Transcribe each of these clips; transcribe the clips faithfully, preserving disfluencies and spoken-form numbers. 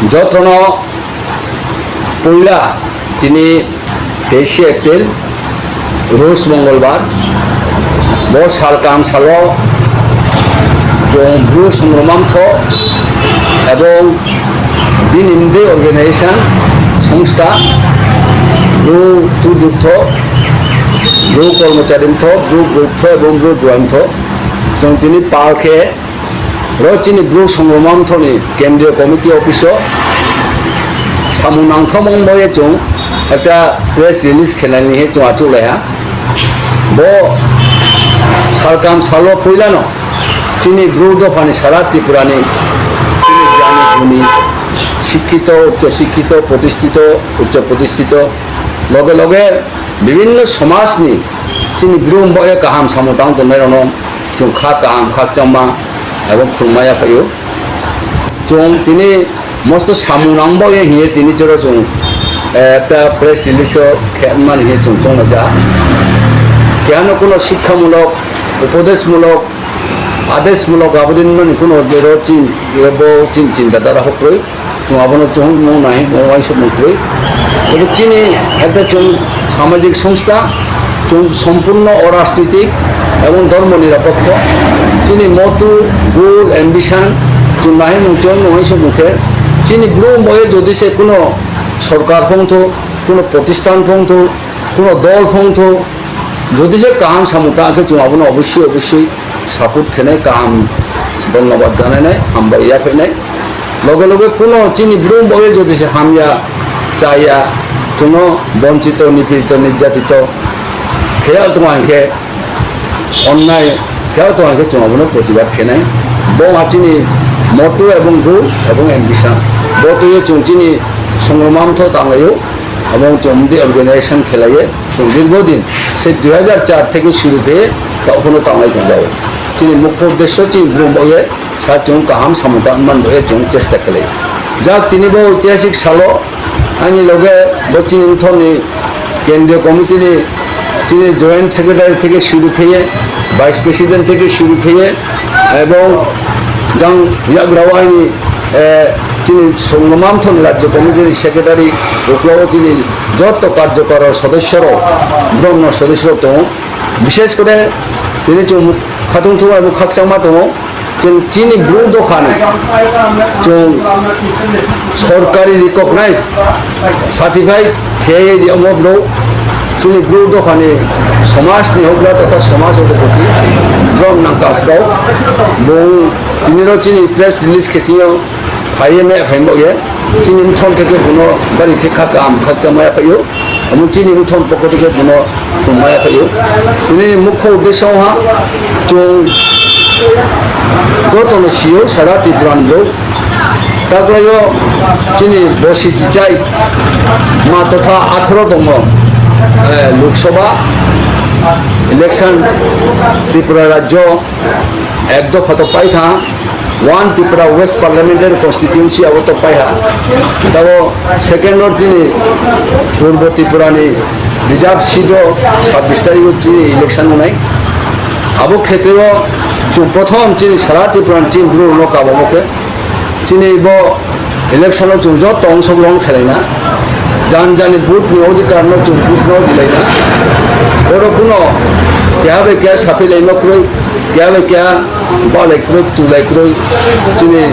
Joto no poila tini তেইশে April, রোজ মঙ্গলবার, bo sal kaham sal wo chung Bru Songrongma Mthoh ebong bini mdei organisation, songstha, Bru Chudu Mthoh, Bru Kormochari Mthoh, Bru Brouh Mthoh ebong Bru Juai Mthoh, chung tini pal khe ro chini Bru Songrongma Mthoh ni Kendriya Committee office wo samung nangthaohmo ong ye chung ekta press release khe nai ni hing ye chung achouhlai ha. Bo sal kaham sal wo poila no chini Bru dopha ni sara Tripura ni chini jani guni, শিক্ষিত, উচ্চ শিক্ষিত, প্রতিষ্ঠিত, উচ্চ প্রতিষ্ঠিত, লগে লগে বিভিন্ন সমাজ ni chini Bru mbaoh ye kaham samung tang tongnai rao no chung kha kaham khakchangma ebong khlumai yaphai ou. Chung tini mosto samung nang baoh ye hing ye tini choro chung, eh, ekta press release o khe mani hing ye chung choungmai ja. Keha no kuno শিক্ষামূলক, উপদেশমূলক, আদেশমূলক abo dei mani kuno bero chin, bo chin chinta dhara pho kroi. Chung abo no chung mung nai, mung uaingsouhmung kroi. Tei chini ekta chung সামাজিক সংস্থা, chung সম্পূর্ণ অরাজনৈতিক এবং ধর্ম নিরপেক্ষ. Chini motto, goal, ambition, chung nai mung chung mung uaingsouhmung khe, chini Bru mbaoh ye jodi se kuno সরকার pho ongthou, kuno প্রতিষ্ঠান pho ongthou, kuno দল pho ongthou, jodi se kaham samung tang khe chung abo no অবশ্যই, অবশ্যই support khe nai, kaham, ধন্যবাদ janai nai, hambai yaphai nai. Loge loge kuno chini Bru mbaoh ye jodi se hamya, chaya, chung no বঞ্চিত, নিপীড়িত, নির্যাতিত khe yag tong hing khe, অন্যায় khe yag tong hing khe chung abo no প্রতিবাদ khe nai. Bo ha chini motto ebong goal ebong ambition. Bo tui ye chung chini Songrongma Mthoh tanglai ou, abo chung mdei organisation khelai ye chung দীর্ঘদিন, সেই দুই হাজার চার থেকে শুরু khe ye taoh pho no tanglai tongjao. Chini মুখ্য উদ্দেশ্য chini Bru mbaoh ye sa chung kaham samung tang man bo ye chung চেষ্টা khelai. Jak tini bo ঐতিহাসিক sal wo aini loge bo chini mthoh ni কেন্দ্রীয় committee ni chini joint secretary থেকে শুরু khe ye, vice president থেকে শুরু khe ye, ebong jang yagra wo aini, eh, chini Songrongma Mthoh ni রাজ্য committee ni secretary, uklau wo chini joto কার্যকর সদস্য rao, brom no সদস্য rao tong ou. বিশেষ করে tini chung khatung thung abo khakchangma tong ou, chung chini Bru dopha ni chung সরকারি recognize, certified khe ye ri yagmo brouh, chini Bru dopha ni সমাজ ni houhgra তথা সমাজ অধিপতি, brom nang kasrao, bung tini ro chini press release khe thing yo phai ye meh phai mbaoh ye, chini mthon থেকে bung no bari khe kha kaham khakchangmai yaphai ou. Abo chini mthon পক্ষ থেকে bung no khlumai yaphai ou. Tini মুখ্য উদ্দেশ্য ha chung joto no si ou সারা Tripura ni brouh. Taklai yo chini bosi jichai ma totha আঠারো তম, eh, Lok Sabha election Tripura রাজ্য এক দফা to pai thanng, one Tripura West Parliamentary Constituency abo to pai ha. Tabo second wo chini Purbo Tripura ni reserve seat wo ছাব্বিশ তারিখ wo chini election ong nai. Abo khetre wo chung প্রথম chini সারা Tripura ni chini Bru rao no kabamo khe, chini bo election wo chung joto অংশগ্রহণ khelai na, jan jani vote ni অধিকার no chung vote no rilai na. Boro kuno keha bai keha saphilaimo kroi, keha bai keha balai kroi, ktulai kroi, chini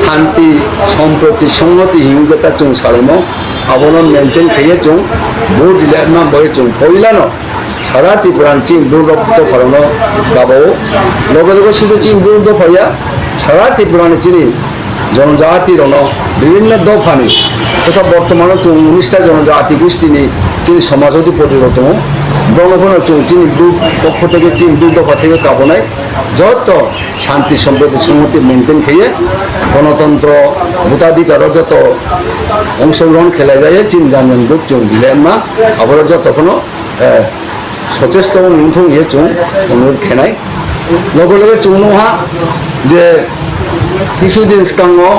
শান্তি, সম্প্রীতি, সংহতি hing je ta chung salaimo, abo no maintain khe ye chung vote rilai man bo ye chung poila no সারা Tripura ni chini Bru dopha rao no kaba ou. Loge loge শুধু chini Bru dopha ya, সারা Tripura ni chini জনজাতি rao no বিভিন্ন দফা ni, তথা বর্তমানে chung উনিশটা জনজাতি গোষ্ঠী ni chini সমাজ অধিপতি rao tong ou. Brao no pho no chung chini Bru পক্ষ থেকে, chini Bru dopha থেকে kabo nai, joto শান্তি, সম্প্রীতি, সংহতি maintain khe ye, গণতন্ত্র, ভোটাধিকার wo joto অংশগ্রহণ khelai ja ye, chini jan jan vote chung rilai ma, abo rao joto pho no সচেষ্ট ong thung ye chung অনুরোধ khe nai. Loge loge chung nuh ha je কিছুদিন skang wo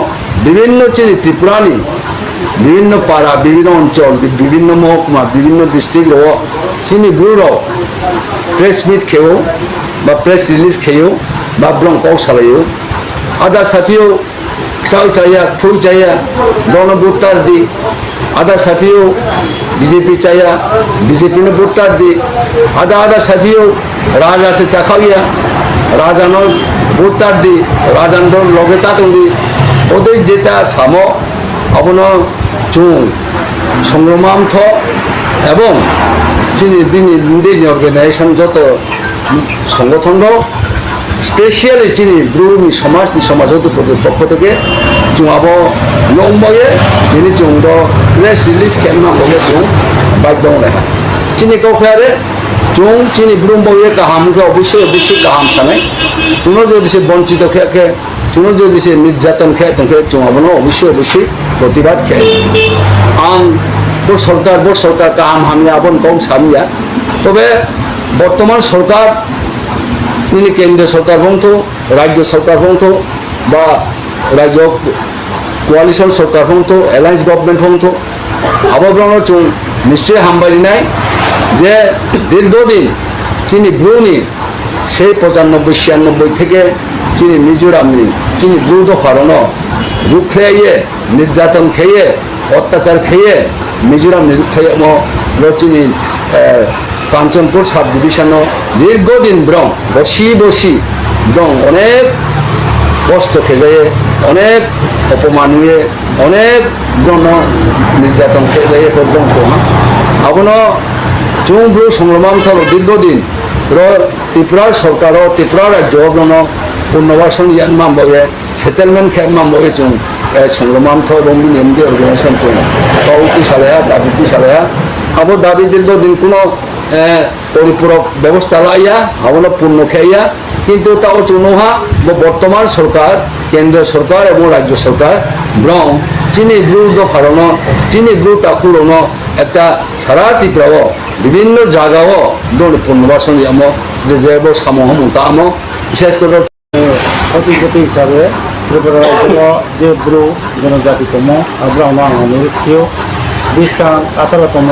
বিভিন্ন chini Tripura ni বিভিন্ন পাড়া, বিভিন্ন অঞ্চল, বিভিন্ন মহকুমা, বিভিন্ন district rao wo chini Bru rao press meet khe ou, ba press release khe ou, ba brao kau salai ou. Ada saphi ou, Chao chaya, phui chaya, bono vote tar di. Ada saphi ou, B J P chaya, B J P no vote tar di. Ada ada saphi ou, raja se chakhaoh ya, raja no vote tar di, raja no loge ta tong di. Odei jeta samo, abono chung songroma mtho, ebong chini bini bini organisation joto songothon rao, specially chini Bru ni somaj ni somaj joto pokho theke chung abo no ongba ye, tini chung bo press release khe ma bo ye chung bai dong nai ha. Chini kau khe are, chung chini Bru bai ye kaham khe obviously obviously kaham sanai. Chung no jodi se bonchito khe khe, chung no jodi se nirjaton khe tong khe chung abo no obviously obviously protibad khe. Ang bo sorkar, bo sorkar kaham hamya abo no kau sami ya. Tobe bortoman sorkar, nini kendriyo sorkar bongtho, rajyo sorkar bongtho, ba rajyo coalition sorkar bongtho, alliance government bongtho, abo brao no chung nischoi hambai ri nai je dirgho din chini Bru ni sei pochannobboi, ছিয়ানব্বই theke chini Mizoram ni, chini Bru dopha rao no ruhkhlai ye, nirjaton khe ye, অত্যাচার khe ye, Mizoram ni ruhkhlai yagmo ro chini Kanchanpur sub division no দীর্ঘদিন brao bosi bosi brao অনেক কষ্ট khe ja ye, অনেক অপমান ye, অনেক brao no নির্যাতন khe ja ye, brao tong ha. Abo no chung Bru songroma mtho দীর্ঘদিন ro Tripura sorkar wo, Tripura rajyo wo brao no পুনর্বাসন ya man bo ye, settlement khe man bo ye chung songroma mtho, এবং bini M D organisation chung kau tuisalai ha, dabi tuisalai ha. Abo dabi দীর্ঘদিন kuno পরিপূরক ব্যবস্থা la ya, abo no পূর্ণ khe ya. কিন্তু taoh chung nuh ha, bo বর্তমান সরকার, কেন্দ্র সরকার এবং রাজ্য সরকার, brao chini Bru dopha rao no, chini Bru takhu rao no একটা সারা ত্রিপুরা wo বিভিন্ন জায়গা wo brao ni পুনর্বাসন yamo je je bo samung hamung tamo, বিশেষ করে সঠিক গতি হিসাবে ত্রিপুরা রাজ্য wo je Bru জনজাতি tongmo, abo brao no ang অনুরোধ khe ou, বিশ তারিখ, আঠারো তম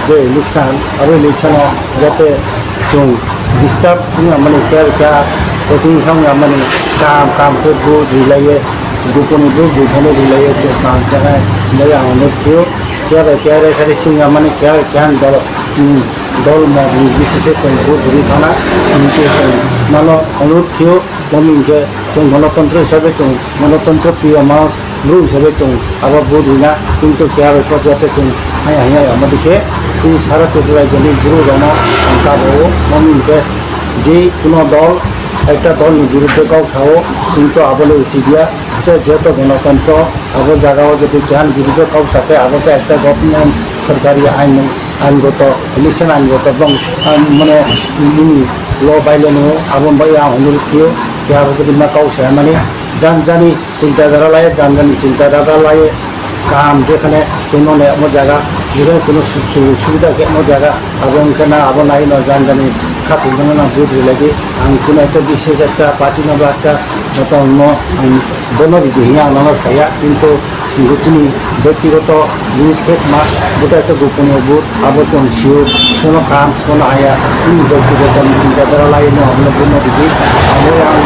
je election, abo election wo যাতে chung disturb ong ya mani, khe khe voting sam ya mani, kaham kaham khe vote rilai ye, gupon ni vote gupon no rilai ye chung kaham khe nai, himba ye ang অনুরোধ khe ou, khe bai khe re sari sing ya mani, khe keha dol, dol mo ni bisi se chung vote ri thana, hing khe chung mano অনুরোধ khe ou, bo hing khe chung গণতন্ত্র হিসাবে chung গণতন্ত্র প্রিয় মানুষ, Bru হিসাবে chung abo vote ri na, কিন্তু khe bai pho যাতে chung haya haya yamo dei khe, chini সারা ত্রিপুরা রাজ্য ni Bru rao no ang kabo ou, bo hing khe যে কোনো দল একটা দল ni বিরুদ্ধে kau sa ou, কিন্তু abo le uchit ya, যেহেতু, যেহেতু গণতন্ত্র, abo zaga wo যদি keha ni বিরুদ্ধে kau sa khe, abo khe একটা government সরকারি আইন, আইনগত, election আইনগত এবং, মানে, nini law violation ong ou, abo bai ang অনুরোধ khe ou, khe abo khe bini kau sa mani, jan jani চিন্তাধারা la ye, jan jani চিন্তাধারা la ye, kaham যেখানে chung no nai yamo zaga, যেখানে chung no সুযোগ সুবিধা khe yamo zaga, abo ong khe na abo nai no jan jani khathoi no na vote rilai di, ang কোনো একটা বিশেষ একটা party no ba একটা দল no ang bo no ri di hing ye ang no sa ya, কিন্তু bo chini ব্যক্তিগত জিনিস khe ma, bo to একটা গোপনীয় vote, abo chung si ou, sbo no kaham, sbo no haya, bini ব্যক্তিগত ni চিন্তাধারা la ye no abo no bo no ri di, abo ang,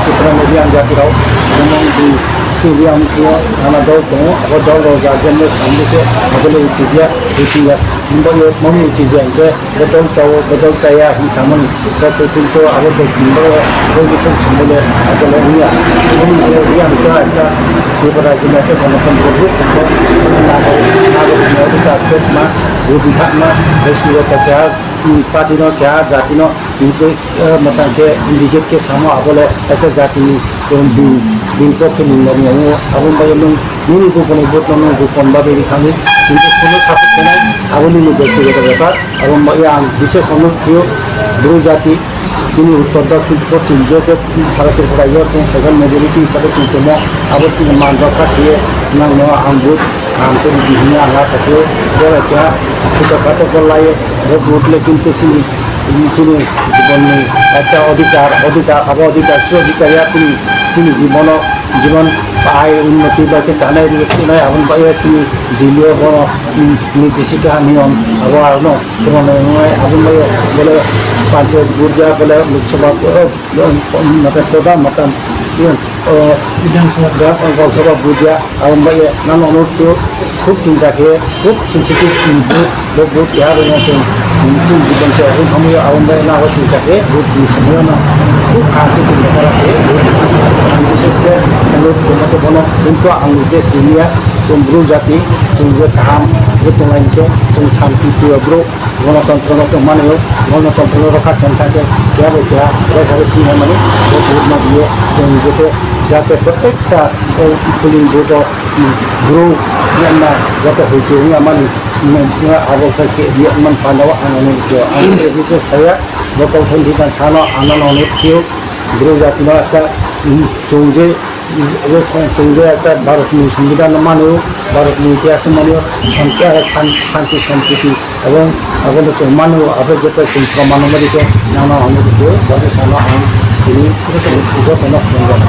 Tripura media jati rao, abo no di, chini ang khe, nana dol tong ou, abo dol rao ja je no sam di khe, abo le uchit ya, uchit ya, himba ye mami uchit ya hing khe, bodol chá ou, bodol chá ya hing samani, কিন্তু abo bo himba ye, bo khe chung samai le, abo le ong ya, abo le ong ya, hing khe একটা Tripura রাজ্য ni একটা গণতন্ত্র vote tong ou, নাগরিক, নাগরিক ni অধিকার khe ma, vote ri thanngma, ব্যক্তিগত keha, party no keha, jati no, hing khe, matang khe indicate khe samo abo le একটা jati ni, bini, bini পক্ষে ni nani ong ou, abo bai ye nung, nini গোপন ni vote no nung গোপন ভাবে ri thanng di, কিন্তু কোনো support khe nai, abo nini ব্যক্তিগত ব্যাপার, abo bai ye ang বিশেষ অনুরোধ khe ou, Bru jati, chini উত্তর দক্ষিণ পশ্চিম je je সারা Tripura yo chung second majority হিসাবে chung tongmo, abo chini man রক্ষা khe ye, nang no ang vote, ang khe di hing ye ang asa khe ou, bo le keha, ছোটখাটো khe la ye, bo vote le কিন্তু chini, chini জীবন ni একটা অধিকার, অধিকার, abo অধিকার, সে অধিকার ya chini, chini জীবন, জীবন আয় উন্নতি bai khe chánai ri khe nai, abo bai ye chini Delhi yo bo, নীতি শিক্ষা নিয়ম, abo aro no, কোনো nai, abo bai ye, bole panchayat vote ya, bole Lok Sabha, mata প্রধান, mata, Bidhan Sabha vote ya, abo bai ye nang no অনুরোধ khe, খুব চিন্তা khe, খুব sensitive ni vote, bo vote keha bai no chung, chini jibon se ong thanngmai ou, abo bai nang bo চিন্তা khe, vote ni somoi yo no, খুব kaham khe chung lepha khe, ang বিশেষ khe অনুরোধ khe ma khe bo no, কিন্তু ang ni je sini ya, chung Bru jati, chung je kaham khe tonglai ni khe, chung santi priyo brouh, গণতন্ত্র no chung mani ou, গণতন্ত্র no রক্ষা khe thanng khe, keha bai keha, raisa bai sini mani, bo vote no ri ye, chung je khe, যাতে প্রত্যেকটা polling booth wo, Bru, ya ma, যাতে hoichoi ong ya mani, abo khe khe ri ye man panda wo ang অনুরোধ khe ou. Ang khe বিশেষ saya, bo kauthai ni thing sa no ang no অনুরোধ khe ou, Bru jati no একটা, chung je, chung je একটা ভারত ni সংবিধান no mani ou, Bharat ni ইতিহাস no mani ou, santi, santi সম্প্রীতি, এবং abo no chung mani ou, abo joto chung প্রমাণ no mari khe, nang no ang no ri khe ou, bo khe sa no ang tini joto no khulumjak.